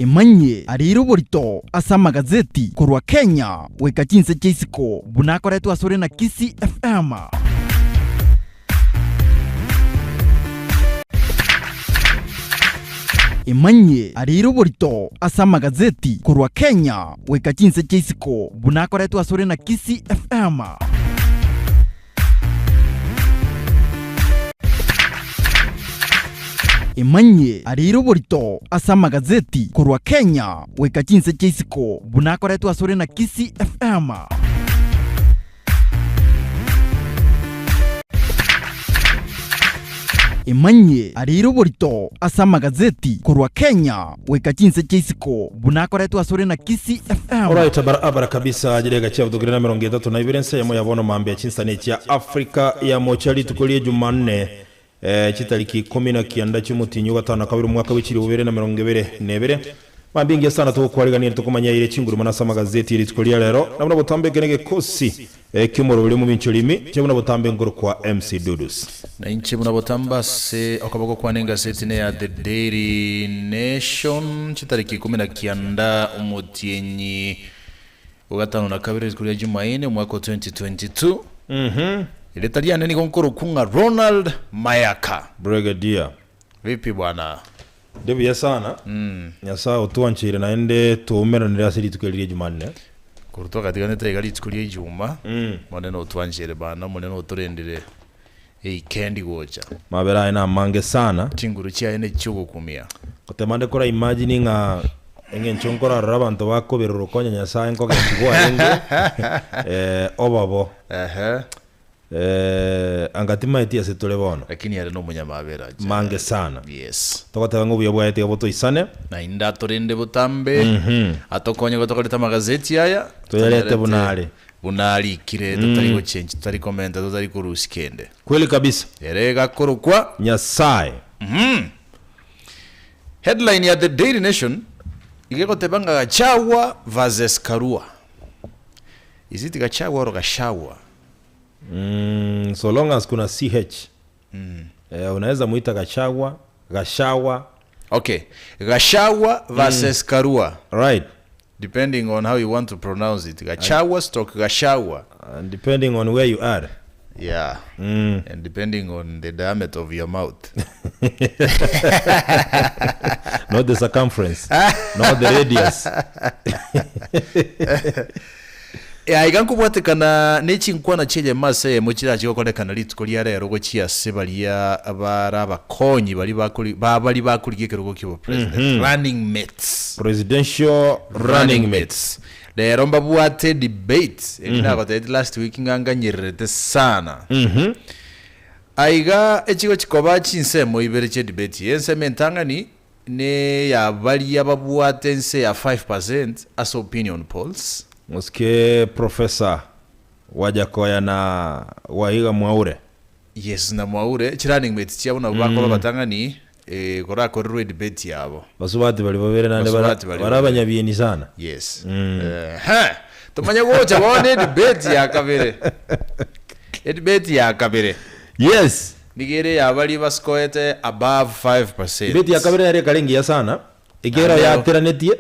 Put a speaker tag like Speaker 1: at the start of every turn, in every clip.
Speaker 1: Emanyie ariire oborito ase amagazeti korwa Kenya goika chinse chia isiko buna akoretwe asore na Kisii FM. Emanyie ariire oborito ase amagazeti korwa Kenya goika chinse chia isiko buna akoretwe asore na Kisii FM. Emanyie ariire oborito ase amagazeti korwa Kenya goika chinse chia isiko buna akoretwe asore na Kisii FM. Emanyie ariire oborito ase amagazeti korwa Kenya goika chinse chia isiko buna akoretwe asore na Kisii FM.
Speaker 2: Alright, barabara kabisa chidakika chiabutokire na 32 ensemo ya bono mambia chinsani chia Afrika ya mocha rituko rie Jumanne eh, chitariki 19 chiomotinyi ogatano na kabere omwaka bwe chilifu bibere na 22 mambia engiya sana togokwarigania tokomanya ire chinguru mono ase amagazeti rituko ria rero nabuna botambe eke negekosi eh, kiomoroberi omomincho rimi chiabuna botambe nkoro kwa MC Dudus.
Speaker 3: Na inche buna botambe ase okoboko kwane engaseti neya The Daily Nation, chitariki 19 omotienyi o gatano na kabere rituko ria Jumaine omwaka o 2022. Erieta riane nigo nkorokwa ng'a Ronald Mayaka.
Speaker 2: Brigadier.
Speaker 3: Vipi bwana?
Speaker 2: Ndi buya sana. Nyasae otwancheire naende twaumeranire ase rituko eri ria Jumanne.
Speaker 3: Korwa twagatiganete iga rituko ria Ijuma, Omonene otwancheire bana, Omonene otorendire eikendi gocha.
Speaker 2: Mabera aye namange sana.
Speaker 3: Chinguru chiaye nechiogokumia.
Speaker 2: Gotema nde kora imagine ng'a eng'encho nkorarora abanto bakobererwa konya Nyasae nkogenchigwa arenge eh, obobo.
Speaker 3: Ehe.
Speaker 2: Eh, anga timaeti ase tore bono.
Speaker 3: Lakini ere nomonyamabera acha.
Speaker 2: Mange sana.
Speaker 3: Yes.
Speaker 2: Togoteba ng'a obuya bwaye tiga botoisane.
Speaker 3: Naende atorende botambe, atokonye gotokoreta amagazeti aya.
Speaker 2: Toyarete buna are.
Speaker 3: Buna arikire, totari gochenchi, totari komenta, totari korusia kende.
Speaker 2: Kweli kabisa.
Speaker 3: Ere gakorokwa.
Speaker 2: Nyasae.
Speaker 3: Headline ya The Daily Nation iga egoteba ng'a Gachagua versus Karua. Is it Gachagua or Gachagua?
Speaker 2: Mm, so long as kuna CH. Eh, unaweza muita Gachagua, Gashawa.
Speaker 3: Okay, Gachagua versus Karua.
Speaker 2: Right.
Speaker 3: Depending on how you want to pronounce it. Gachagua stroke Gachagua.
Speaker 2: And depending on where you are.
Speaker 3: Yeah. And depending on the diameter of your mouth.
Speaker 2: Not the circumference, not the radius.
Speaker 3: Aya iga nkobwatekana ne chinkwana chi'eyemo ase eyemo chirache gokorekana rituko ria rero gochia ase baria bare abakonyi baria bakori ba baria bakorigia ekerogo ki'obopresident, running mates.
Speaker 2: Presidential running mates.
Speaker 3: Rero mbabwate debate eri nagotebetie last week ng'a nganyererete sana. Aiga echigochi koba chinsemo ibere chie debate eye, ensemo entang'ani Neya baria babwate ense ya 5% ase opinion polls.
Speaker 2: Mosike Professor Wajakoya na Waiga Mwaure.
Speaker 3: Yes na Mwaure, chi running mates chiabo nabwo bakoba abatang'ani eh, korakorerwe edebate yabo.
Speaker 2: Basubati baria babere naende bara
Speaker 3: Basubati baria
Speaker 2: bare
Speaker 3: babere.
Speaker 2: abanyabieni sana.
Speaker 3: Yes. Ehe. Tomanye gocha bono edebate ya kabere. Edebate ya kabere.
Speaker 2: Yes.
Speaker 3: Nigo ere ya baria basikoete above 5%.
Speaker 2: Debate ya kabere nere ekare engiya sana, ekiagera
Speaker 3: Naende ero-
Speaker 2: yateranetie,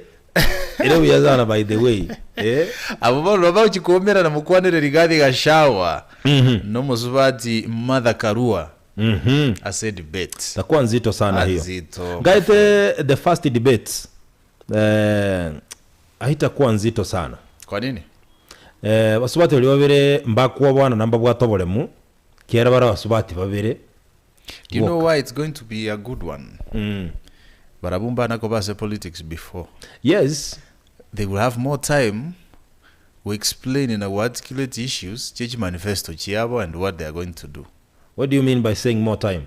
Speaker 2: ere buya sana by the way. Eh.
Speaker 3: Abwo bono bagochia koumerana mokwanere Rigathi Gachagua nomosubati Martha Karua ase debate.
Speaker 2: Itakuwa nzito sana hiyo.
Speaker 3: Nzito.
Speaker 2: Ngaete the first debate eh, haitakuwa nzito sana.
Speaker 3: Kwa nini?
Speaker 2: Eh, basubati baria babere mbakwoboana na mbabwate oboremu, Kiagera bare abasubati babere
Speaker 3: Do you know
Speaker 2: boka.
Speaker 3: why it's going to be a good one? Barabwo mbana koba ase politics before.
Speaker 2: Yes.
Speaker 3: They will have more time go explain na go articulate issues chie chimanifesto chiabo and what they are going to do.
Speaker 2: What do you mean by saying more time?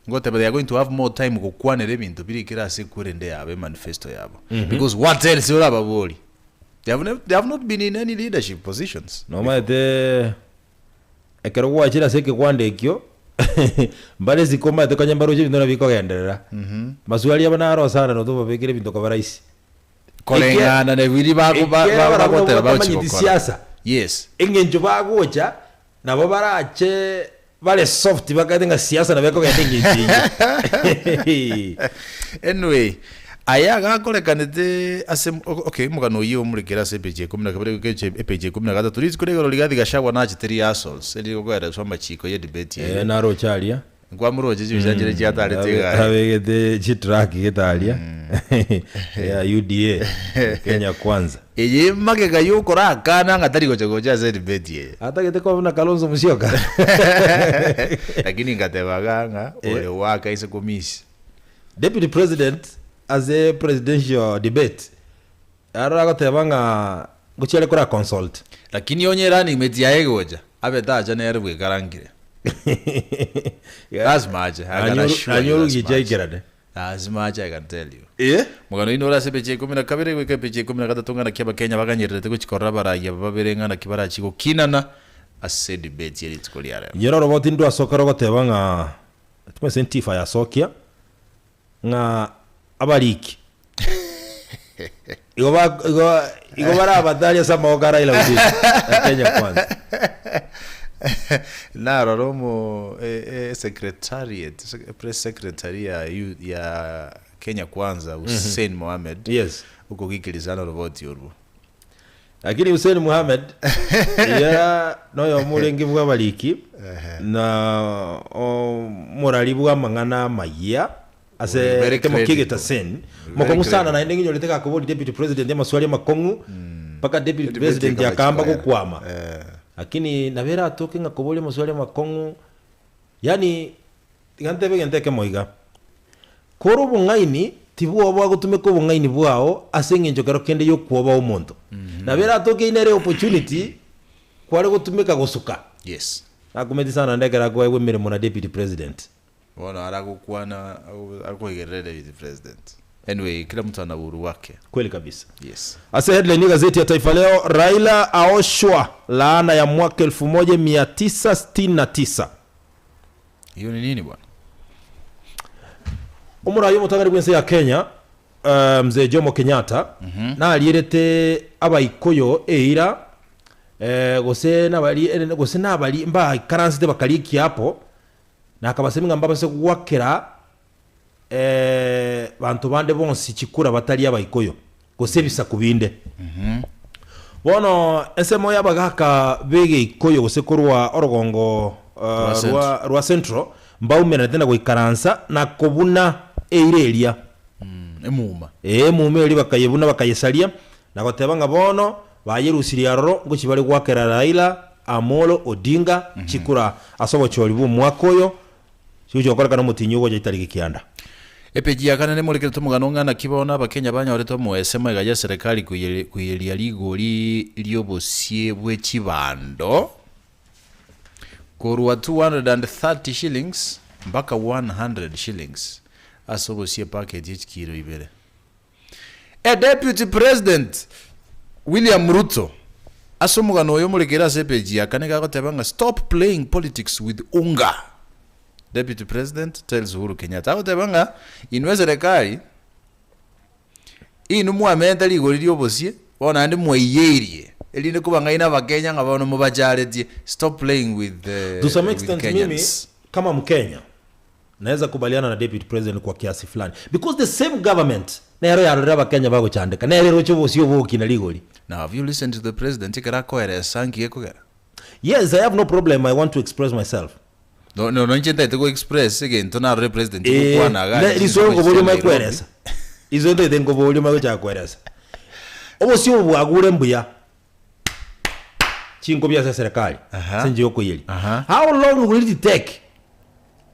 Speaker 3: Ngoteba they are going to have more time gokwanera ebinto bire kera ase ekwerende yabo emanifesto yabo. Because what else orababori? They have, they have not been in any leadership positions.
Speaker 2: Nomaete Ekero gwachire ase ekegwanda ekio, mbare isiko omanyete konya mbaroche ebinto nabio bikogenderera. Maswali abo naro sana na tobabekere ebinto koba rahisi.
Speaker 3: Koreng'ana na biria bago- ba-
Speaker 2: Ekiagera
Speaker 3: ba-
Speaker 2: barabwo
Speaker 3: bagotera
Speaker 2: nabo
Speaker 3: bagochi
Speaker 2: batamanyeti
Speaker 3: gokora.
Speaker 2: siasa.
Speaker 3: Yes.
Speaker 2: Eng'encho bagocha, nabo barache bare soft bakagete ng'a siasa nabo ekogenda eng'encho eyio.
Speaker 3: Anyway, Aya agakorekanete ase okay, omogano oyio omorekere ase epeji ya ikomi na kabere goika epeji ya ikomi na gatato. Rituko rigoro Rigathi Gachagua nachete rehearsals, erinde gokoereswa amachiko ye debate
Speaker 2: Eh,
Speaker 3: eye.
Speaker 2: naroche aria.
Speaker 3: Nkwamuroche chibicha nchire chiatarete iga.
Speaker 2: Abegete chitrack gete aria ya UDA Kenya Kwanza.
Speaker 3: Eye magega yokorakana ng'a tari gocha gocha ase debate eye.
Speaker 2: Atagete koba buna Kalonzo Musyoka.
Speaker 3: Lakini ngateba iga ng'a ore goaka ase komisi.
Speaker 2: Deputy President ase presidential debate aroro agoteba ng'a ngochia are kora consult.
Speaker 3: Lakini onye running mate yaye egocha, abe tacha nere bwekarangire. Lazima ache, I can assure you
Speaker 2: Nanyoru
Speaker 3: lazima
Speaker 2: gicha
Speaker 3: ache.
Speaker 2: aikerane.
Speaker 3: Lazima ache I can tell you.
Speaker 2: Eh?
Speaker 3: Omogano oino ore ase epeji ya ikomi na kabere goika epeji ya ikomi na gatato ng'a naki Abakenya baganyererete gochia korora abarai aba babere ng'a naki barachie gokinana ase edebate ye rituko ria rero.
Speaker 2: Inyora oroboti ndwasoka rogoteba ng'a timanyeti ntifa yasokia ng'a abariki igo ba igo igo bare abatari ase amaboko a Raila Odinga na Kenya Kwanza.
Speaker 3: Narora omo e- e- secretariat sec- press secretary ya U- ya Kenya Kwanza Hussein Mohamed
Speaker 2: Yes.
Speaker 3: okogikirizana oroboti orwo.
Speaker 2: Lakini Hussein Mohamed ya noyomo orenge bw'abariki na omorari bw'amang'ana amayia ase
Speaker 3: Very
Speaker 2: ekemo
Speaker 3: credible.
Speaker 2: ki'egetaseni
Speaker 3: Very
Speaker 2: mokong'u sana
Speaker 3: credible.
Speaker 2: naende ng'inyorete gakobori deputy president amaswali amakong'u mpaka deputy
Speaker 3: Debate
Speaker 2: president
Speaker 3: ekaba
Speaker 2: akaamba
Speaker 3: chikoera.
Speaker 2: gokwama
Speaker 3: Eh.
Speaker 2: lakini nabo eratoke ng'a koboria amaswali amakong'u yaani Tiga ntebe egento ekemo iga, Kore obong'aini tibwoba gotumeka obong'aini bwao ase eng'encho kero kende y'okwoba omonto. Nabo eratoke ine ere opportunity kware gotumeka gosuka.
Speaker 3: Yes.
Speaker 2: Nakumeti sana naende ekero akoegwa emeremo na deputy president.
Speaker 3: Bono aragokwana akoigerera deputy president. Anyway, kila mtu ana uhuru wake.
Speaker 2: Kweli kabisa.
Speaker 3: Yes.
Speaker 2: Ase headline y'egazeti ya Taifa Leo, Raila aoshwa laana ya mwaka 1969.
Speaker 3: Hiyo ni nini bwana?
Speaker 2: Omorai omotang'ani bw'ense ya Kenya eh, Mzee Jomo Kenyatta narierete Abaikoyo eira eh, gose nabari eh, gose nabari mbaikaransete bakaria ekiapo na akabasemia ng'a mbabase goakera eh, banto bande bonsi chikura batari Abaikoyo gose ebisaku binde. Bono ensemo y'abagaaka b'egeikoyo gose korwa orogongo
Speaker 3: Rwa Central.
Speaker 2: rwa, rwa Central mbaumeranete na goikaransa na kobuna eira eria.
Speaker 3: Emuma.
Speaker 2: Ee, emuma eria bakayebuna bakayesaria, na goteba ng'a bono bayerusirie aroro ngochia bare goakera Raila Amolo Odinga chikura ase obochori bw'omwaka oyo, chigochia gokorekana omotienyi ogocha chitariki kianda.
Speaker 3: Epeji ya kane nemorekerete omogano ng'a naki bono Abakenya banyorete omoese magega ya serikali koiyeria rigori ri'obosie bwe chibando korwa 230 shillings mpaka 100 shillings ase obosie epaketi ye chikiro ibere. E Deputy President William Ruto ase omogano oyo omorekere ase epeji ya kane gagoteba ng'a stop playing politics with unga. Deputy President tells Uhuru Kenyatta agoteba ng'a inwe eserekari inwe mwamenta rigori riobosie bono naende mwaiyeirie erinde kobang'aina abakenya ng'a bono mobacharetie stop playing with,
Speaker 2: To some
Speaker 3: with
Speaker 2: extent mimi
Speaker 3: Kenyans.
Speaker 2: kama Mkenya naweza kubaliana na deputy president kwa kiasi fulani because the same government nero yarorire abakenya bagochandeka nere eroche obosie obogokina rigori.
Speaker 3: Now have you listened to the president ekero akoeresa nki gekogera?
Speaker 2: Yes, I have no problem, I want to express myself.
Speaker 3: No, no, no inche ntaete go express egento narore president
Speaker 2: Eh,
Speaker 3: gokwana iga
Speaker 2: ne-
Speaker 3: ase
Speaker 2: risoe
Speaker 3: chinse
Speaker 2: nkoboria
Speaker 3: chia
Speaker 2: omanye
Speaker 3: Nairobi.
Speaker 2: kweresa iso ntaete nkoboria omanye gochaka kweresa obosie obo bwagure mbuya chinkobi ase eserekari
Speaker 3: Aha.
Speaker 2: ase enchera yokoiyeria
Speaker 3: Aha.
Speaker 2: how long will it take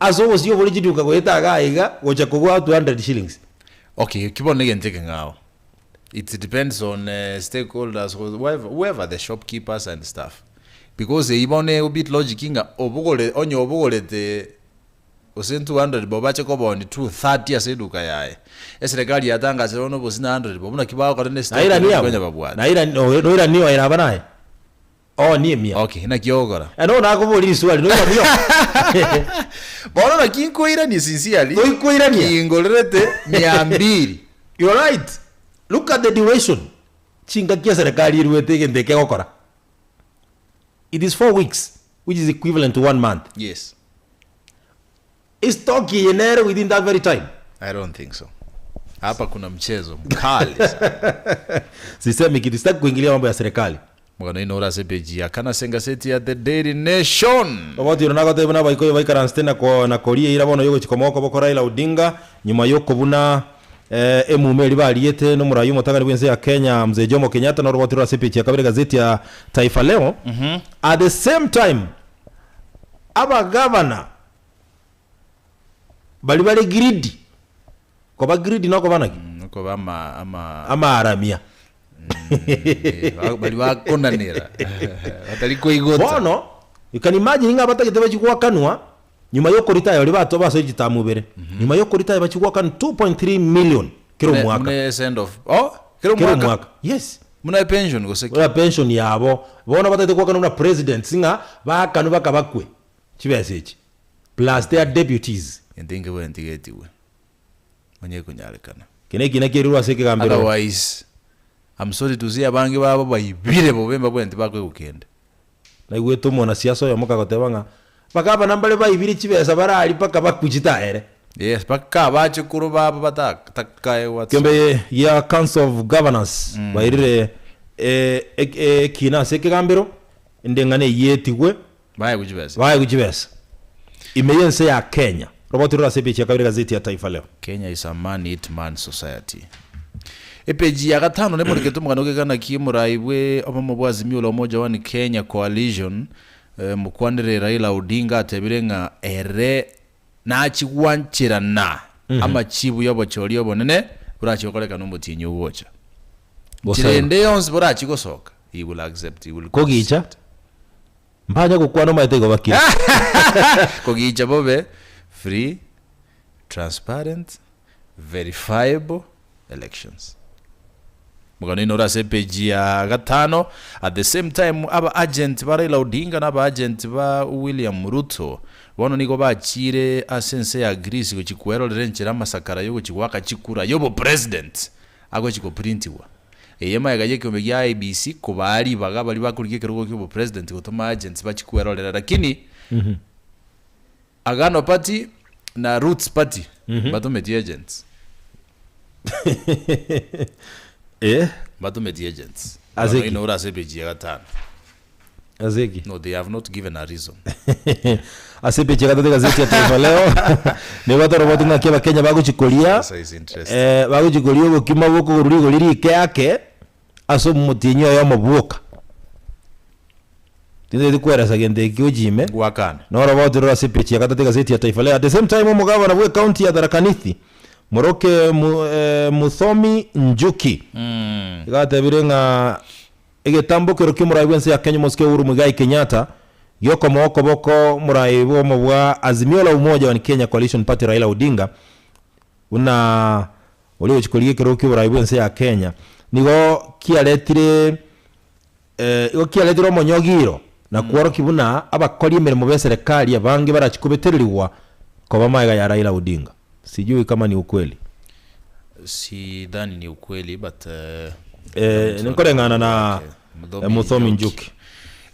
Speaker 2: ase obosie obore chiduka goeta iga iga gocha kogwa 200 shillings
Speaker 3: Okay, ki bono egento ekeng'ao. It depends on uh, stakeholders, whoever, whoever the shopkeepers and stuff. Because eyio bono ego bit logic ng'a obogore onye obogorete gose 200 bob ache kobondi 230 ase eduka yaye. Eserekari yatangasire bono obosi na 100 bob naki bagokora ne stock
Speaker 2: Nairani
Speaker 3: naki
Speaker 2: abo
Speaker 3: konya babwate.
Speaker 2: nairani noirani oira aba naye Oonie emia.
Speaker 3: Okay, naki ogokora?
Speaker 2: Eh, no nakoboria riswali, noiranie oo.
Speaker 3: Bono naki nkoiranie sincerely,
Speaker 2: Toikoirania.
Speaker 3: kingorerete mia mbili.
Speaker 2: You're right. Look at the duration. Chingaki eserekari eruete egento eke egokora. It is 4 weeks, which is equivalent to one month.
Speaker 3: Yes.
Speaker 2: Estock eye nere within that very time.
Speaker 3: I don't think so. Hapa kuna mchezo mkali sana.
Speaker 2: Sisemi kitu, sitaki kuingilia mambo ya serikali.
Speaker 3: Omogano oino ore ase epeji ya kane ase engaseti ya The Daily Nation.
Speaker 2: Obotiiro nagotebia buna Abaikoyo baikaransete na ko na koria eira bono y'ogochia komoa okoboko Raila Odinga nyuma y'okobuna emuma eria bariete n'omorai omotang'ani bw'ense ya Kenya Mzee Jomo Kenyatta na oroboti rore ase epeji ya kabere egazeti ya Taifa Leo. At the same time abagavana baria bare greedy Koba greedy nokoba naki?
Speaker 3: Okoba ama ama
Speaker 2: Amaramia.
Speaker 3: eh, ba- bari bakonanera batari koigota.
Speaker 2: Bono you can imagine ng'a abatagete bachia goakanwa nyuma yokoritaya baria bato basoire chitamu ibere nyuma yokoritaya bachia goakanwa 2.3 million kera
Speaker 3: Mune-
Speaker 2: omwaka
Speaker 3: mune send off. Oh, kera
Speaker 2: kera
Speaker 3: omwaka.
Speaker 2: omwaka yes
Speaker 3: Muna pension gose ki?
Speaker 2: buna pension yabo bono batagete goakanwa buna presidents ng'a baakanwe baka bakwe chibesa echi plus their deputies.
Speaker 3: Gento inke bwe ntigetigwe. Onye ekonyarekana.
Speaker 2: Eke nekina kierirwe ase ekegambero.
Speaker 3: Otherwise, I'm sorry to say abange babo baibire bobe mbabwenereti bakoigwa kende.
Speaker 2: Naigwete omonasiasa oyomo kagoteba ng'a bagavana mbare baibire chibesa bare aria mpaka bakwe chitaere.
Speaker 3: Yes, mpaka abachukuru babo batakaegwa tsi.
Speaker 2: Ekiombe gia Council of Governors bairire ekina ase ekegambero, endeng'ana eyio etigwe.
Speaker 3: Baegwe chibesa.
Speaker 2: Baegwe chibesa ime y'ense ya Kenya. Roboti rore ase epeji ya kabere egazeti ya Taifa Leo.
Speaker 3: Kenya is a man eat man society. Epeji ya gatano nemorikete omogano ogekana ki omorai bwe obomo bwa Azimio la Umoja One Kenya Coalition eh, mokwanere Raila Odinga atebire ng'a ere nachigwancherana amachibu y'obochori obonene borachi gokorekana omotienyi ogocha.
Speaker 2: Bosa
Speaker 3: Nchera ende yonsi borachi gosoka he will accept, he will
Speaker 2: Kogicha
Speaker 3: consent.
Speaker 2: Mbanya gokwana omanyete igo bakire.
Speaker 3: Kogicha bobe free, transparent, verifiable elections. Omogano oino ore ase epage ya gatano. At the same time aba agent ba Raila Odinga na aba agent ba William Ruto bono nigo bachiire ase ense ya Greece gochia kwerorera enchera amasakara yogochia goaka chikura yobopresident agochia koprintigwa. Eye magega y'ekeombe gia IEBC kobaa ribaga baria bakorigia ekerogo kia obopresident gotoma agents bachie kwerorera lakini Agano Party na Roots Party mbatometi agents.
Speaker 2: Eh,
Speaker 3: Mbatometi agents.
Speaker 2: Ase
Speaker 3: Bono
Speaker 2: ki?
Speaker 3: ino ore ase epeji ya gatano.
Speaker 2: ase ki?
Speaker 3: No, they have not given a reason.
Speaker 2: Ase epeji ya gatato egazeti ya Taifa Leo nigo toroboti ng'aki abakenya bagochi koria
Speaker 3: Sasa is interesting.
Speaker 2: eh, bagochi koria obokima bokogorwa rigori rike ake ase omotienyi oyomo bwoka. Tintageti kweresa gento eki ochime.
Speaker 3: Ngwakane.
Speaker 2: Noroboti rore ase epeji ya gatato egazeti ya Taifa Leo. At the same time omogabana bwe county ya Tharaka Nithi Moroke Mu, eh, Muthomi Njuki iga atebire ng'a Egetambokero ki'omorai bw'ense ya Kenya omosike Uhuru Muigai Kenyatta giokomoa okoboko omorai bw'omo bwa Azimio la Umoja One Kenya Coalition Party Raila Odinga buna oria ogochia korigia ekerogo ki'oborai bw'ense ya Kenya nigo kiaretire igo kiaretire omonyogiro na kworokia buna abakori emeremo b'eserekari abange barachie kobetererigwa koba magega ya Raila Odinga. Sijui kama ni ukweli.
Speaker 3: Sidhani ni ukweli but eh,
Speaker 2: Eh, nikoreng'ana na
Speaker 3: Muthomi
Speaker 2: eh, Muthomi
Speaker 3: Njuki.
Speaker 2: Njuki.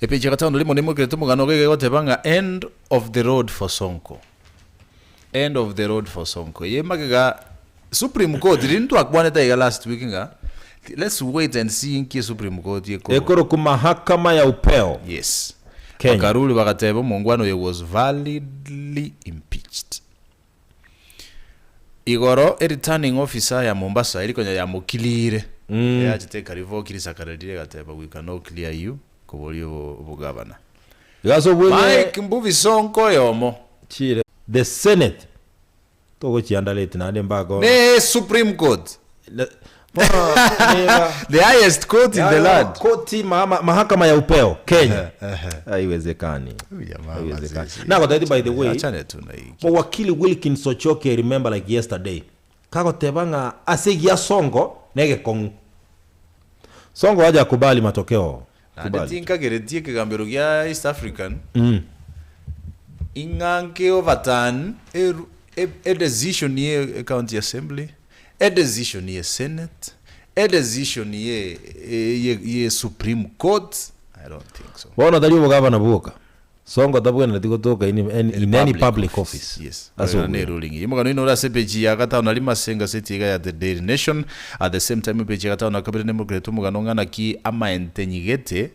Speaker 3: Epeji ya gatano rimo nimokerete omogano ogo egoteba ng'a end of the road for Sonko. End of the road for Sonko. Eye magega Supreme Court riria ntwakwanete iga last week ng'a let's wait and see inki Supreme Court ekorwa.
Speaker 2: Ekorokwa mahakama ya upeo.
Speaker 3: Yes.
Speaker 2: Kenya.
Speaker 3: Bakaruri bagateba omongwana oyo was validly impeached. Igoro e returning officer ya Mombasa eri konya yamokiliire, eyachete ekarivoki risakara riria egateba we cannot clear you koboria obogavana.
Speaker 2: Iga ase obweng'e
Speaker 3: Mike Mbuvi Sonko oyomo.
Speaker 2: Chire the senate togochianda late naende mpaka
Speaker 3: Ne Supreme Court.
Speaker 2: Le- bono niga
Speaker 3: The highest court in the land.
Speaker 2: Koti mahama, mahakama ya upeo Kenya. Haiwezekani. Haiwezekani. Nagotebeti by the way,
Speaker 3: Achane tu na hii.
Speaker 2: mowakili Wilkins Ochoki I remember like yesterday kagoteba ng'a ase egia Sonko negekong'u. Sonko hajakubali matokeo.
Speaker 3: Naende
Speaker 2: Kubali.
Speaker 3: tinkageretie ekegambero gia East African ing'a nke overturn eru- e- e decision ye county assembly e decision ye senate e decision ye, ye, ye supreme court i don't think so
Speaker 2: Bono tari obogavana bwoka. Sonko tabwenereti gotoka in, in, in any public office.
Speaker 3: Yes.
Speaker 2: Ase
Speaker 3: Koreng'ana na
Speaker 2: obuya.
Speaker 3: eruling eye. Omogano oino ore ase epeji ya gatano na rimo ase engaseti iga ya The Daily Nation. At the same time epeji ya gatano na kabere nemokerete omogano ng'a naki amaentenyi gete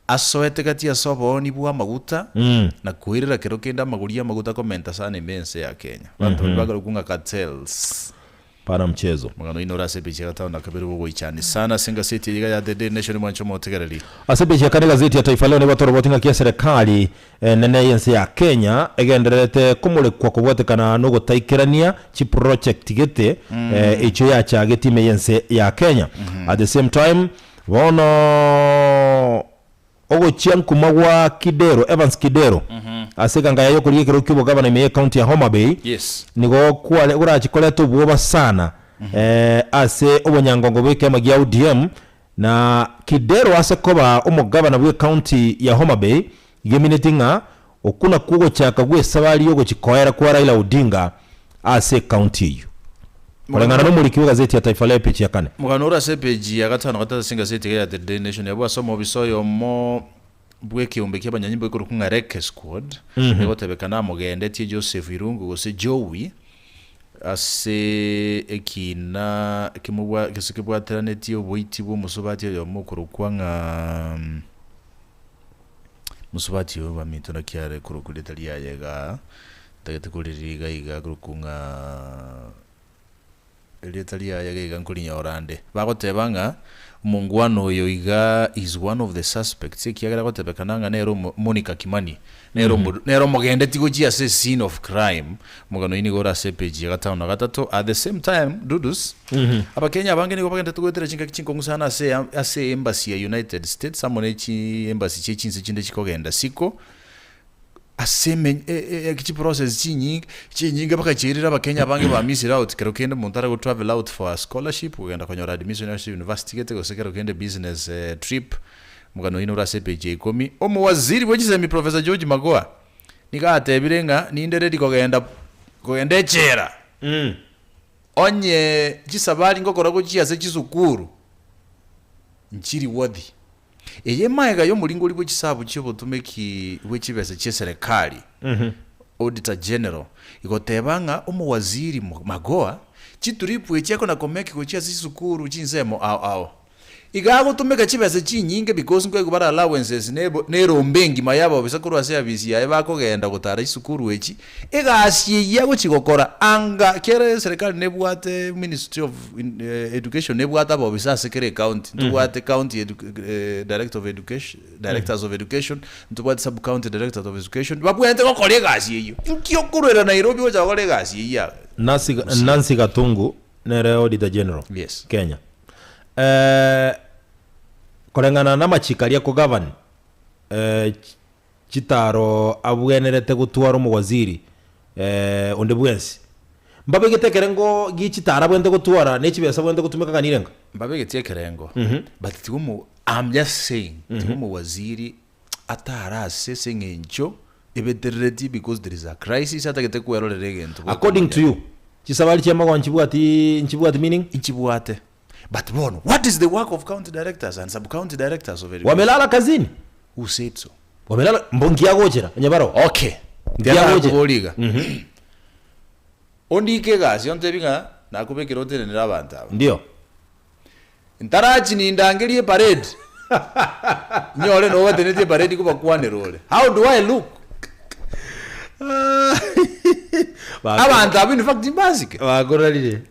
Speaker 3: asoete gati ase obooni bw'amaguta
Speaker 2: Mm.
Speaker 3: na koirera kero kende amagori y'amaguta komenta sana ime ense ya Kenya. Abanto baria bakorokwa ng'a cartels.
Speaker 2: Pana mchezo.
Speaker 3: Omogano oino ore ase epeji ya gatano na kabere bogoichani sana ase engaseti eye iga ya The Daily Nation mwanche omotegereri.
Speaker 2: Ase epeji ya kane egazeti ya Taifa Leo nigo toroboti ng'aki eserekari enene y'ense ya Kenya egendererete komorekwa kobwatekana nogotaikerania chiproject gete echio yachagetie ime y'ense ya Kenya. At the same time bono ogochia nkuma gwa Kidero, Evans Kidero ase eganga yaye y'okorigia ekerogo ki'obogavana ime y'ecounty ya Homa Bay
Speaker 3: Yes.
Speaker 2: nigo kware gorachi koreta obwoba sana ase obonyangongo bw'ekiama gia ODM Na Kidero ase koba omogabana bw'ecounty ya Homa Bay, gemineti ng'a okwo nakwo ogochaka gw'esabari y'ogochia koera kwa Raila Odinga ase ecounty eyio. Koreng'ana nomoriki bw'egazeti ya Taifa Leo epeji ya kane.
Speaker 3: Omogano ore ase epeji ya gatano gatatu ase engazeti iga ya The Daily Nation yabwo ase omobisa oyomo bw'ekeombe ki'abanyanyimbo ekorokwa ng'a Recce Squad, egotebekana amogendetie Joseph Irungu gose Jowie Ase ekiina kimobwa gose kebwateranetie oboiti bw'omosubati oyomo okorokwa ng'a mosubati oyo baminto naki are korokwa erieta riaye igaa, ntagete koririria iga iga akorokwa ng'a erieta riaye iga iga nkorinyora nde. Bagoteba ng'a omongwana oyo iga is one of the suspects ekiagera agotebekana ng'a nere omo Monica Kimani Nere omoru, nere omogendeti gochia ase escene of crime. Omogano oyio nigo ore ase epage ya gatano na gatato. At the same time, Dudus, Abakenya abange nigo bagendete goetera chingaki chinkong'u sana ase ase embassy ya United States amo ne chi embassy chie chinse chinde chikogenda siko ase eme e e chiprocess chinyinge chinyinge bagachiirera Abakenya abange ba missire out kero kende omonto are go travel out for a scholarship kogenda konyora admission ase university gete gose kero kende business trip. Omogano oino ore ase epeji ya ikomi. Omowaziri bwe chisemi Professor George Magoha nigo atebire ng'a ninde ready kogenda kogenda echela onye chisabari ngokora gochia ase chisukuru nchiri worthy. Eye maega y'omoringori bwe chisabu chiobotumeki bwe chibesa chie serekari Auditor General igoteba ng'a omowaziri Magoha chitrip echi akona komeki gochia ase chisukuru chinsemo ao ao Iga agotumeka chibesa chinyinge because nkoigwa bare allowances nebo nerombe engima yabobisa korwa ase eabisi yaye bakogenda gotara chisukuru echi, egasi eyio agochi gokora anga kera eserekari nebwate ministry of education nebwate abobisa ase kera ecounty, ntobwate county edu director of education directors of education, ntobwate sub county directors of education, babwenerete gokora egasi eyio. Nki okorwera Nairobi gocha gokora egasi eyio aa
Speaker 2: Nancy, Nancy Gatungu nere Auditor General
Speaker 3: Yes.
Speaker 2: Kenya. Eh, koreng'ana namachiko aria akogovern eh, chitaro abwenerete gotwara omowaziri eh, onde bwensi, mbabegete ekerengo gie chitaro abwenerete gotwara ne chibesa abwenerete gotumeka ng'a nirenga?
Speaker 3: Mbabegetie ekerengo but tiga omo I'm just saying tiga omowaziri atare ase ase eng'encho ebeterereti because there is a crisis atagete kwerorera egento goika
Speaker 2: According to
Speaker 3: monyene.
Speaker 2: you, chisabari chiamagoa nchibwati nchibwati meaning?
Speaker 3: Nchibwate but bono what is the work of county directors and sub county directors of education?
Speaker 2: Wamelala kazini?
Speaker 3: Who said so?
Speaker 2: Wamelala mbo nkiagochera onye baroo.
Speaker 3: Okay,
Speaker 2: Nkiagochera.
Speaker 3: ndianakoboria iga ondike egasi ontebi ng'a nakobekera otenenere abanto aba.
Speaker 2: Ndio.
Speaker 3: Ntarachi nindangerie eparade, nyore nobatenetie eparade kobakwanera ore. How do I look? Abanto abwo in fact mbasike.
Speaker 2: Bakorarire.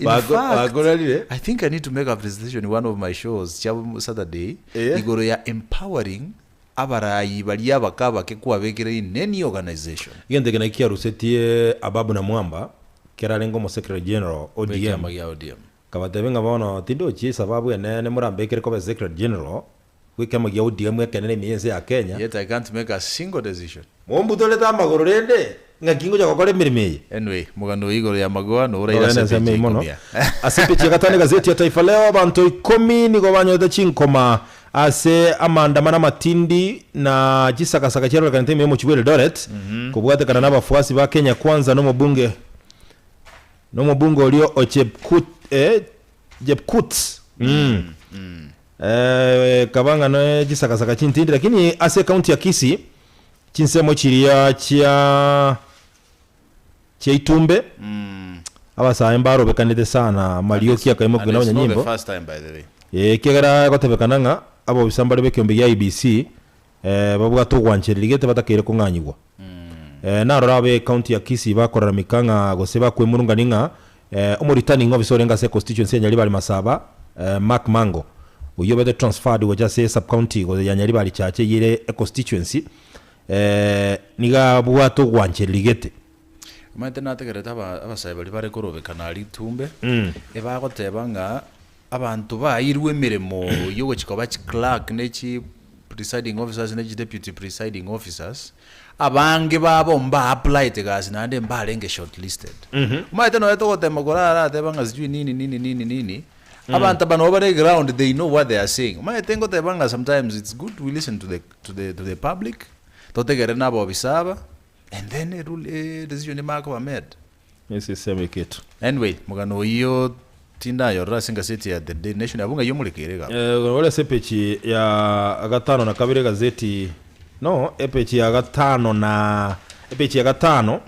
Speaker 3: In
Speaker 2: Bako-
Speaker 3: fact,
Speaker 2: bakorarire.
Speaker 3: I think I need to make a presentation in one of my shows chia Saturday
Speaker 2: Eh.
Speaker 3: igoro ya empowering abarayi baria abake abake kwabekire in any organization.
Speaker 2: Egento eke nakio kiarusetie Ababu Namwamba Kera arenge Omosecretary General ODM,
Speaker 3: Bw'ekiama gia ODM.
Speaker 2: akabatebia ng'a bono tindochi esababu enene morambekere koba Secretary General bw'ekiama gia ODM ekenene ime y'ense ya Kenya.
Speaker 3: Yet I can't make a single decision.
Speaker 2: Mombutorete amagoro rende, ng'aki ngocha gokora emeremo eye?
Speaker 3: Anyway, omogano oyo igoro y'amagoa noraire
Speaker 2: Nore
Speaker 3: ase
Speaker 2: nensemo
Speaker 3: epeji
Speaker 2: eye mono.
Speaker 3: ya ikomi.
Speaker 2: Ase epeji ya gatano egazeti ya Taifa Leo, abanto ikomi nigo banyorete chinkoma ase amaandamano amatindi na chisakasaka chiarorekanete ime y'omochie bwa Eldoret, kobwatekana n'abafuasi ba Kenya Kwanza na omobunge na omobunge oria o Chepkut eh, Jepkut mm. Eh, kaba ng'a ne chisakasaka chintindi lakini ase ekaunti ya Kisii chinsemo chiria chia chia Itumbe abasae mbarobekanete sana marioki akaimokiwa
Speaker 3: And
Speaker 2: na
Speaker 3: it's not the
Speaker 2: abanyanyimbo
Speaker 3: first time by the way.
Speaker 2: Eh, ekiagera egotebekana ng'a abobisa mbare b'ekeombe gia IEBC eh, babwate ogwanchereria gete batakeire kong'anyigwa. Eh, narora abe ekaunti ya Kisii bakoraramika ng'a gose bakwemurungania ng'a eh, omoreturning officer orenge ase econstituency ya Nyaribari Masaba eh, Mark Mango oyio obete transferred gocha ase esubcounty go ya Nyaribari Chache eyio ere econstituency eh, nigo abwate ogwanchereria gete.
Speaker 3: Omanyete nategerete aba abasae baria bare korobekana aria Itumbe, ebagoteba ng'a Abanto baeirwe emeremo y'ogochia koba chiclerk ne chi presiding officers ne chi deputy presiding officers, abange babo mba applyete gasi naende mbarenge shortlisted. Omanyete nonya togotema korarateba ng'a sijui nini nini nini nini, abanto aba nabo bare ground they know what they are saying. Omanyete ngoteba ng'a sometimes it's good we listen to the to the to the public, totegerere na abobisa aba, and then a rule a decision emanye koba made.
Speaker 2: Esesemo eketu.
Speaker 3: Anyway, mogano oyio tindayorora ase engaseti ya The Daily Nation, abwo ng'ai omorekeire iga abwo?
Speaker 2: Eh, ore ase epeji ya gatano na kabere egazeti no epeji ya gatano na epeji ya gatano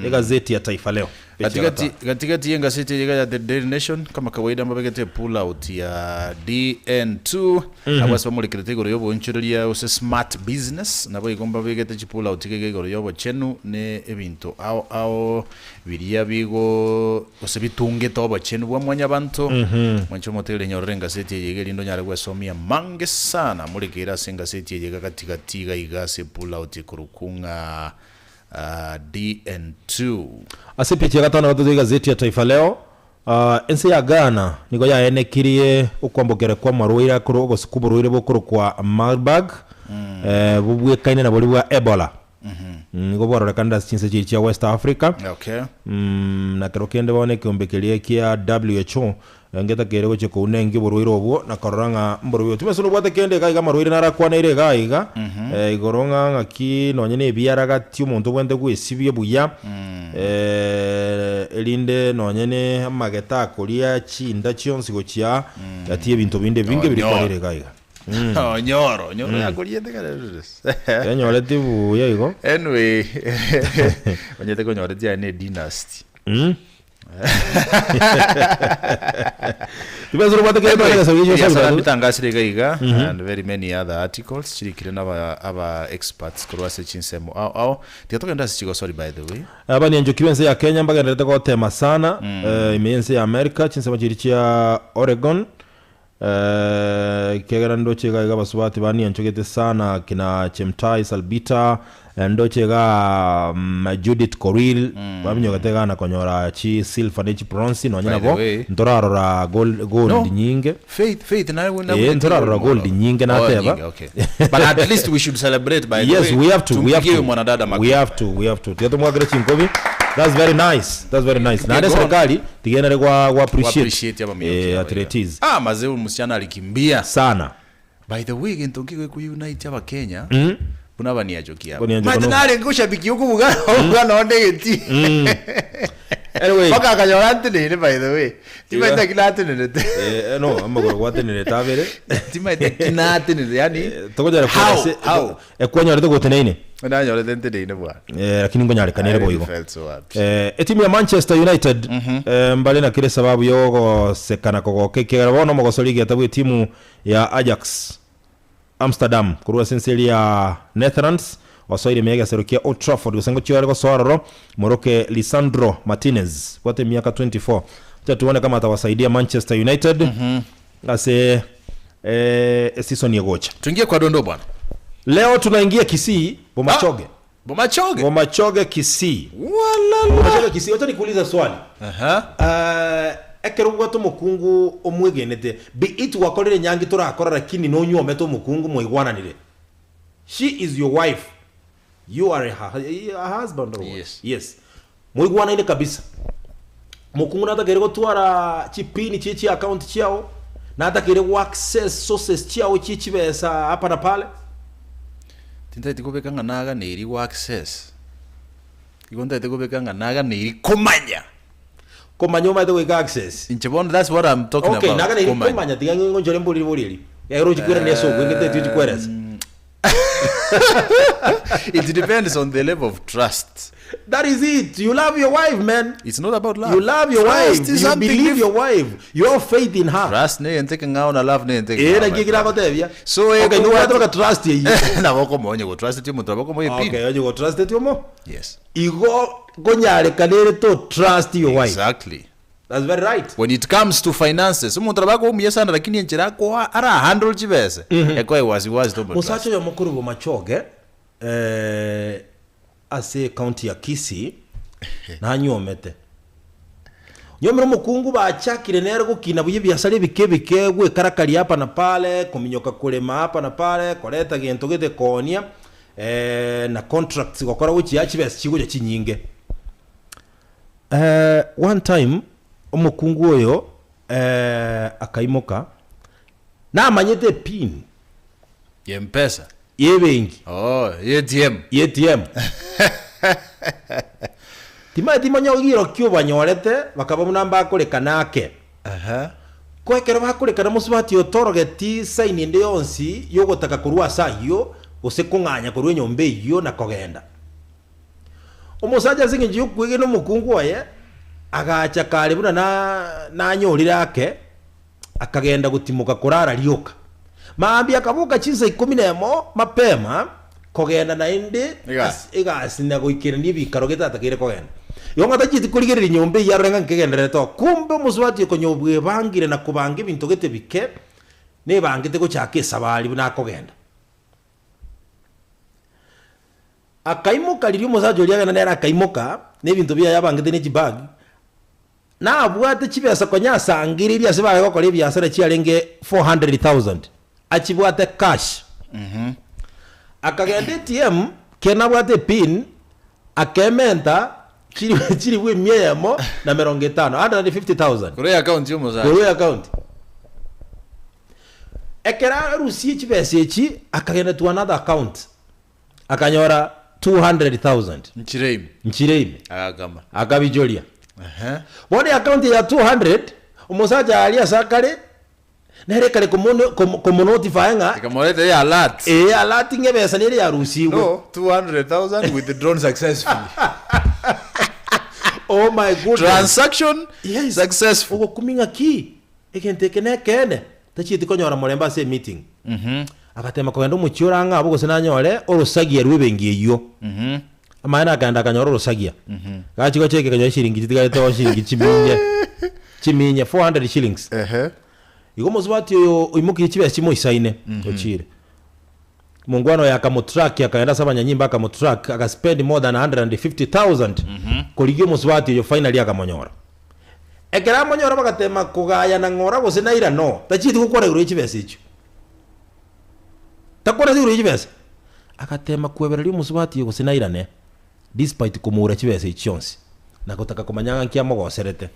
Speaker 2: egazeti ya Taifa Leo. Peji ya
Speaker 3: Gatigati
Speaker 2: gatano.
Speaker 3: gatigati y'engaseti eye iga ya The Daily Nation, kama kawaida mbabegete pull out ya DN2 abwo ase bamorekerete igoro y'oboonchoreria gose smart business, naboigo mbabegete chipull out iga iga igoro y'obochenu ne ebinto ao ao biria bigo gose bitungete obochenu bwa mwanyabanto. Mwanche omotegereri nyorore engaseti eye iga erinde onyare gwesomia amange sana morekeire ase engaseti eye iga gatigati iga iga ase epull out ekorokwa ng'a DN2.
Speaker 2: Ase epeji ya gatano na gatato y'egazeti ya Taifa Leo, Ense ya Ghana nigo yaenekirie okwambokera kw'amarwaire akoro gose kw'oborwaire bokorokwa Marburg, bobwekaine na boria bwa Ebola. Nigo bwarorekanire ase chinse chiria chia West Africa.
Speaker 3: Okay.
Speaker 2: Na kero kende bono ekeombe keria kia WHO ngetakeire gochia kouna engi oborwaire obwo na korora ng'a mborobio. Timanyeti nobwate kende iga iga amarwaire narakwaneire iga iga igoro ng'a ng'aki nonye na ebiaragati omonto obwenerete gwesibia buya erinde nonye na amageta akoria chinda chionsi gochia gati ebinto binde ebinge birikwanire iga iga.
Speaker 3: Onyoro, onyoro yakoriete kare.
Speaker 2: Yanyoreti buya igo.
Speaker 3: Anyway, onyete konyoreti aye ne dynasty.
Speaker 2: Tibesa obwate kere
Speaker 3: Anyway,
Speaker 2: kare gesa gicho
Speaker 3: ebiasara
Speaker 2: sabi
Speaker 3: mbitangasire iga iga and very many other articles chirikire na aba aba experts korwa ase chinsemo ao ao. Tiga togende ase chigosori by the way.
Speaker 2: Abanyanchoki b'ense ya Kenya mbagendererete gotema sana ime y'ense ya America chinsemo chiria chia Oregon Ekiagera ndoche iga iga abasubati banianchogete sana kina Chemtai Salbita, ndoche iga Judith Korir baminyogete iga na konyora chi silver ne chi bronze nonye
Speaker 3: By the
Speaker 2: nabo
Speaker 3: way.
Speaker 2: ntorarora gold, gold
Speaker 3: No.
Speaker 2: nyinge.
Speaker 3: Faith, Faith naye
Speaker 2: Eh,
Speaker 3: nabwete
Speaker 2: ntorarora
Speaker 3: gold
Speaker 2: gold nyinge
Speaker 3: Oh,
Speaker 2: nateba.
Speaker 3: nyinge, okay. But at least we should celebrate by the
Speaker 2: Yes,
Speaker 3: way.
Speaker 2: we have to, we have
Speaker 3: Tumpigie
Speaker 2: to.
Speaker 3: mwanadada
Speaker 2: We
Speaker 3: makofi.
Speaker 2: have to, we have to. Tiga tomwakere chinkobi. That's very nice. That's very nice. Naende
Speaker 3: Go on.
Speaker 2: serikali tigenere gwa gwa appreciate.
Speaker 3: Appreciate abamiyoki
Speaker 2: Eh,
Speaker 3: aba,
Speaker 2: athletes.
Speaker 3: Ah, mazee huyu msichana alikimbia.
Speaker 2: Sana.
Speaker 3: By the way, gento nkigo unite abakenya. Buna abaniachoki aba.
Speaker 2: Abaniachoki
Speaker 3: Mate
Speaker 2: no.
Speaker 3: nare ngoshabiki okubuga obuga nonde geti.
Speaker 2: Anyway.
Speaker 3: Mpaka akanyora ntenene by the way. Timaete kinatenenete.
Speaker 2: Eh, no, amagoro gwatenenete abere.
Speaker 3: Timaete kinatenenete. Yani
Speaker 2: Tokonyara
Speaker 3: how
Speaker 2: kwera
Speaker 3: how
Speaker 2: ekwanyorete goteneine.
Speaker 3: Nanyorete nteneine bwana.
Speaker 2: Eh, lakini nkonyarekanire
Speaker 3: I really
Speaker 2: boigo.
Speaker 3: felt so happy.
Speaker 2: Eh, etimu ya Manchester United eh, mbare na kere sababu yogosekana kogoka ekiagera bono omogosori egeta bwa etimu ya Ajax Amsterdam korwa ase ense eria ya Netherlands osoire ime y'egesero kia Old Trafford gose ngochia ore gosoa ororo moroke Lisandro Martinez bwate emiaka 24 acha tuone kama atawasaidia Manchester United ase eh, esisoni egocha.
Speaker 3: Tuingie kwa dondoo bwana.
Speaker 2: Leo tunaingia Kisii Bomachoge.
Speaker 3: Ah, Bomachoge.
Speaker 2: Bomachoge Kisii.
Speaker 3: Walala.
Speaker 2: Bomachoge Kisii. Wacha nikuulize swali.
Speaker 3: Aha.
Speaker 2: Uh, ekero obwate omokungu omwegenete be it gwakorire enyangi torakora lakini nonyuomete omokungu mwaigwananire she is your wife you are her, her husband or what?
Speaker 3: Yes.
Speaker 2: yes moigwanaine kabisa Mokungu natakeire gotwara chipini chie chiaccount chiao, natakeire go access sources chiao chie chibesa hapa na pale.
Speaker 3: Tintaeti kobeka ng'a naganeiri go access, igo ntaete kobeka ng'a naganeiri komanya.
Speaker 2: Komanya omanyete goika access.
Speaker 3: Inche bono that's what I'm talking
Speaker 2: Okay,
Speaker 3: about,
Speaker 2: naganeiri
Speaker 3: komanya.
Speaker 2: komanya tiga ng'onchore mbori ribori eri. Ekero ochi koirania ase obweng'e teti ochi koeresa.
Speaker 3: It depends on the level of trust.
Speaker 2: That is it. You love your wife, man.
Speaker 3: It's not about love.
Speaker 2: You love your
Speaker 3: Trust
Speaker 2: wife.
Speaker 3: is
Speaker 2: You
Speaker 3: something
Speaker 2: believe
Speaker 3: different.
Speaker 2: your wife. You have faith in her.
Speaker 3: Trust ne egento ekeng'ao na love ne egento
Speaker 2: Eh,
Speaker 3: ekeng'ao.
Speaker 2: naki ekero agotebia.
Speaker 3: So,
Speaker 2: Okay,
Speaker 3: ekobwati-
Speaker 2: nobwate baka trust eyio.
Speaker 3: Nabo okomonya go trust ti omonto nabo okomoa epin.
Speaker 2: Okay, onye go trust eti omo.
Speaker 3: Yes.
Speaker 2: Igo konyarekana ere to trust your wife.
Speaker 3: Exactly.
Speaker 2: That's very right.
Speaker 3: When it comes to finances, omonto nabo akoba omuya sana lakini enchera akoa ara handle chibesa, ekoe wasiwasi tomo trust.
Speaker 2: Mosacha oyomo korwa Bomachoge eh, ase ecounty ya Kisii nanyuomete. Nyuomire omokungu bachakire nere gokina buya ebiasara ebike ebike gwekarakaria hapa na pale, kominyoka korema hapa na pale, koreta gento gete koonia eh, na contracts gokora gochia chibesa chigocha chinyinge. Eh, one time omokungu oyo eh, akaimoka namanyete epin
Speaker 3: Ye mpesa.
Speaker 2: yebenki
Speaker 3: Oh, ye ATM.
Speaker 2: ye ATM timanyeti monyogiro ki obanyorete bakaba buna mbakorekana ake
Speaker 3: Aha.
Speaker 2: ko ekero bakorekana mosubati otorogeti sign ende yonsi yogotaka korwa ase ayio gose kong'anya korwa enyomba eyio na kogenda. Omosacha ase engencho y'okwegena omokungu oye, agacha kare buna nanyorire ake, akagenda gotimoka korara rioka. Mambia akaboka chinsa ikomi na emo mapema kogenda naende
Speaker 3: Egasi.
Speaker 2: ase egasi na goikerania ebikaro getatakeire kogenda. Igo ng'a tachieti korigereria nyomba eyio arore ng'a nkegendererete oo. Kumbe omosubati okonya obwebangire na kobanga ebinto gete bike, nebangete gochaka esabari buna akogenda. Akaimoka riria omosacha oria agenda nere akaimoka, na ebinto biaye abangete ne chibag, nabwate chibesa konya asangererie ase bare gokora ebiasara chiarenge 400,000, achibwate cash. Akagenda ATM, kere nabwate epin, akementa chiri chiribu emia eyemo na emerongo etano, 150,000.
Speaker 3: Korwa eaccount ya omosacha.
Speaker 2: Korwa eaccount. Ekero arusie chibesa echi, akagenda to another account. Akanyora 200,000.
Speaker 3: Nchire ime.
Speaker 2: Nchire ime.
Speaker 3: Agakama.
Speaker 2: Akabichoria.
Speaker 3: Ehe.
Speaker 2: Bono eaccount ya 200, omosacha aria ase akare, nere ekare komono komo komonotify ng'a
Speaker 3: Ekamoretera ealert.
Speaker 2: ee alert ng'a ebesa nere yarusigwe.
Speaker 3: No, 200,000 withdrawn successfully.
Speaker 2: Oh my goodness.
Speaker 3: Transaction
Speaker 2: Yes.
Speaker 3: successful.
Speaker 2: Ogokumia ng'a ki? Egento eke nekeene, tachieti konyora morembe ase emeeting. Agatema kogenda omochie ore ang'e abwo gose nanyore orosagia rw'ebenki eyio. Amaene akagenda akanyora orosagia. Gachia gocheki akanyora eshiringi chitigarete oo shiringi chiminye, chiminye 400 shillings.
Speaker 3: Ehe.
Speaker 2: Igo omosubati oyo oimokirie chibesa chimoisaine, ochire. Omongwana oyo akamotrack akagenda ase abanyanyimbo akamotrack agaspend more than 150,000 korigia omosubati oyo finally akamonyora. Ekero amonyora bagatema kogayana ng'ora gose naira no, tachieti gokwana igoro ye chibesa echio. Takwaneti igoro ye chibesa. Agatema kwebereria omosubati oyo gose nairane, despite komoura chibesa echio chionsi, na gotaka komanya ng'a nki amogoserete.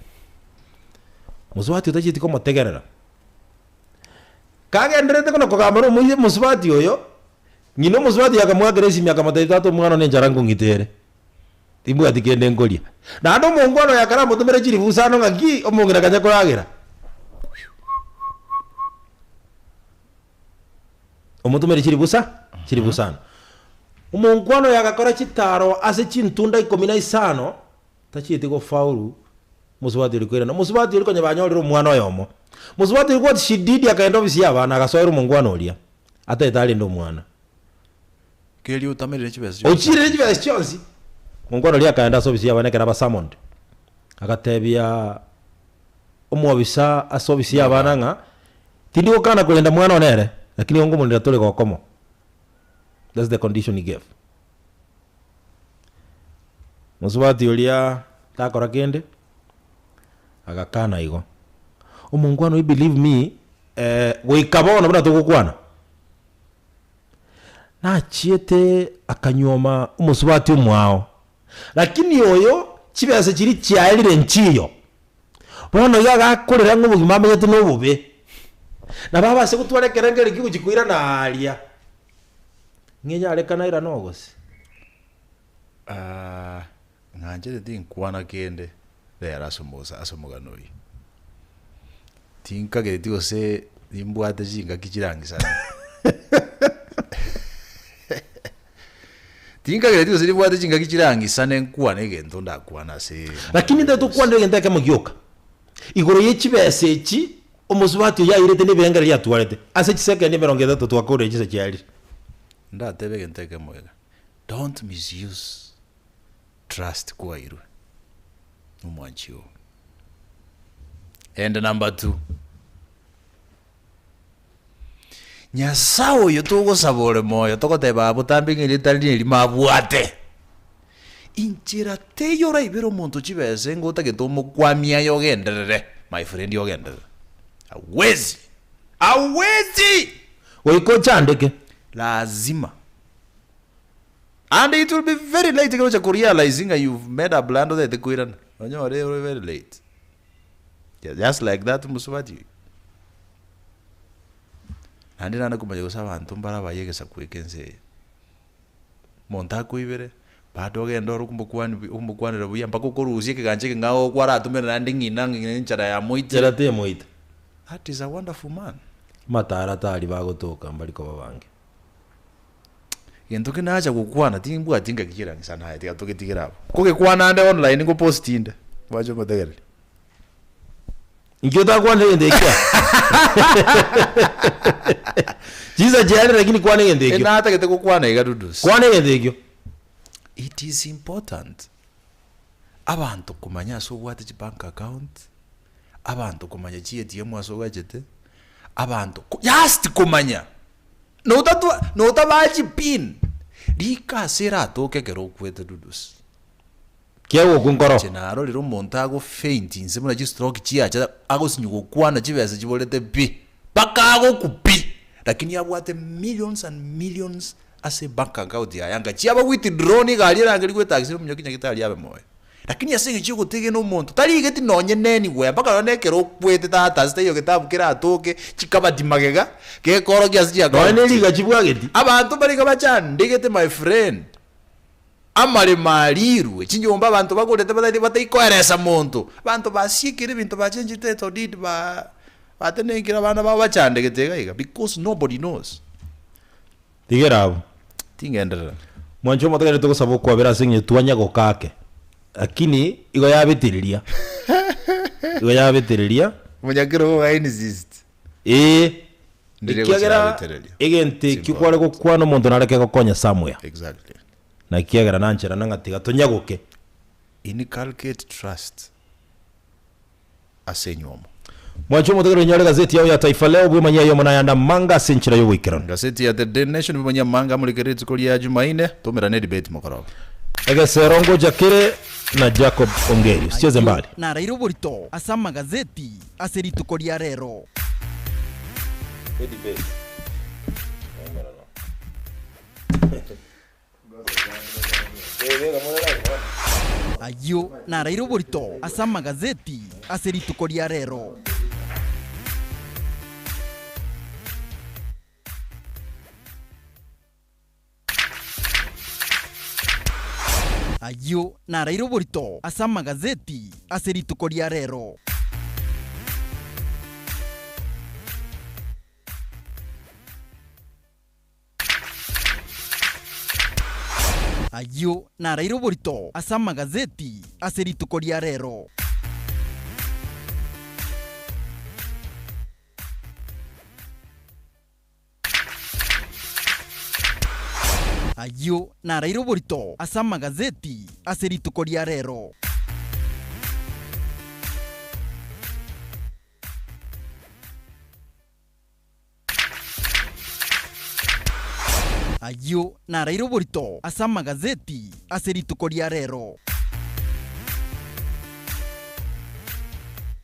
Speaker 2: Mosubati oyo tachieti komotegerera. Kagendererete kona kogamba na omoisia omosubati oyo, ng'ina omosubati oyo akamoakera esimi akamotebia tata omwana one enchara nkong'ita ere. Timbwati kende nkoria. Naende omongwana oyo akaramotomera chilifu isano ng'aki omong'ina akanya koragera. Omotomere chilifu sa chilifu isano. Omongwana oyo agakora chitaro ase chintunda ikomi na isano, tachieti gofaulu mosubati oria koirana. Mosubati oria konya banyorire omwana oyomo. Mosubati oria what she did akaenda ofisi ya abana agasoera omongwana oria, atagete arende omwana.
Speaker 3: Keria otamerire chibesa chionsi.
Speaker 2: Ochirire chibesa chionsi. Omongwana oria akaenda ase ofisi ya abana ekero aba summoned, agatebia omwobisa ase ofisi ya abana ng'a, tindi gokana korenda mwana one ere, lakini igo nkomorenda tore gokomo. That's the condition he gave. Mosubati oria takora kende, agakana igo. Omongwana oyio believe me, goika bono buna togokwana, Nachiete akanyuoma omosubati omwao, lakini oyo chibesa chiria chiaerire nchiyo. Bono iga agakorera ng'a obogima amenyete nobobe. Nabo abase gotwara ekerengererio kiogochia koirana aaria, ng'a enyarekana airane oo gose.
Speaker 3: Ng'anchete tinkwana kende rero ase omosa ase omogano oyio. Tinkagereti gose. Nimbwate chingaki chirangisane. Tinkagereti gose nimbwate chingaki chirangisane nkwane egento ndakwane ase
Speaker 2: Lakini nde tokwanera egento ekemo gioka, igoro ye chibesa echi omosubati oyio airete na ebirengererio atwarete, ase chisekendi emerongo etato twakorire chinsa chiarire.
Speaker 3: Ndatebe egento ekemo iga, don't misuse trust kwairwe nomwanchi oo. And number two, Nyasae oyo togosaba ore moyo togoteba aa botambe ng'a erieta riria nerimo abwate. Inchera teiyo oraibere omonto chibesa ng'a otagete omokwamie aye ogenderere, my friend ogenderere. Hawezi! Hawezi!
Speaker 2: Goika ochandeke.
Speaker 3: Lazima. And it will be very late ekero ocha korealize ng'a you've made a blunder otagete koirana, onyore ore very late. Just like that mosubati oyio. Naende naende komanya gose abanto mbare abaye egesaku eke ense eye. Omonto akoibere, bado ogende ore okomokwani buya okomokwanera buya mpaka okorusia ekegancha ekeng'ao kwaratomera naende ng'ina ng'ina enchara yamoitire.
Speaker 2: Enchara temoita.
Speaker 3: That is a wonderful man.
Speaker 2: Amatara tari bagotoka mbari koba bange.
Speaker 3: Gento ki nacha gokwana timbwati ngaki kerang'isa naye tiga togetigere abwo. Kogekwana ande online ngopost inde, mwache omotegereri.
Speaker 2: Inki otakwanire egento ekio? Chinsa chiarire lakini kwana egento ekio.
Speaker 3: Natagete gokwana iga Dudus.
Speaker 2: Kwana egento ekio.
Speaker 3: It is important abanto komanya ase obwate chibank account, abanto komanya chi ATM ase ogachete, abanto ko just komanya notatwa notabaa chipin, rika ase eratoke ekero okwete Dudus.
Speaker 2: Kiagokwa nkoro.
Speaker 3: Inche narorire omonto ago faint inse buna chistroke chiacha agosinywa gokwana chibesa chiborete pi mpaka agokwa pi lakini abwate millions and millions ase ebank account yaye anga chiaba withdrawn iga aria erangerigwe etaxi omonyoki nyagetari abe moyo lakini ase eng'encho yogotegena omonto tarigeti nonye ne anywhere mpaka nonye ekero okwete tata ase taiyo getabu keratoke chikabati magega gekorokia ase
Speaker 2: Nonya
Speaker 3: chiaccount
Speaker 2: ne rigachi bwageti.
Speaker 3: Abanto mbare iga bachandegete my friend. Amaremo arirwe, chinyomba abanto bagorete batari bataikoeresa monto. Abanto basiekire ebinto bachenchire title deed ba batenenkire abana babo bachandegete iga iga because nobody knows.
Speaker 2: Tigera abwo.
Speaker 3: Tingenderera.
Speaker 2: Mwanche omotegerere togosaba okwabera ase eng'encho twanya goka ake, lakini igo yabetereria, igo yabetereria.
Speaker 3: Omonyakerogo iga insist.
Speaker 2: Ee,
Speaker 3: Ndire
Speaker 2: ekiagera
Speaker 3: gochirabetereria.
Speaker 2: egento
Speaker 3: It's
Speaker 2: ekio kware
Speaker 3: important.
Speaker 2: gokwana omonto nareke gokonya somewhere.
Speaker 3: Exactly.
Speaker 2: Na ekiagera nancherana ng'a tiga tonyagoke.
Speaker 3: Inculcate trust ase enywomo.
Speaker 2: Mwanche omotegereri onyore egazeti yao ya Taifa Leo bwemanyie aye omo nayande amanga ase enchera y'oboikeranu.
Speaker 3: Egazeti ya The Daily Nation bwemanyie amanga amorikere rituko ria Jumaine, tomerane edebate mokoroba.
Speaker 2: Egesero ngocha kere na Jacob Ongeri. Usicheze
Speaker 1: Ayio
Speaker 2: mbali.
Speaker 1: naraire oborito ase amagazeti ase rituko ria rero. Ayio naraire oborito ase amagazeti ase rituko ria rero. Ayio naraire oborito ase amagazeti ase rituko ria rero. Ayio naraire oborito ase amagazeti ase rituko ria rero. Ayio naraire oborito ase amagazeti ase rituko ria rero. Ayio naraire oborito ase amagazeti ase rituko ria rero.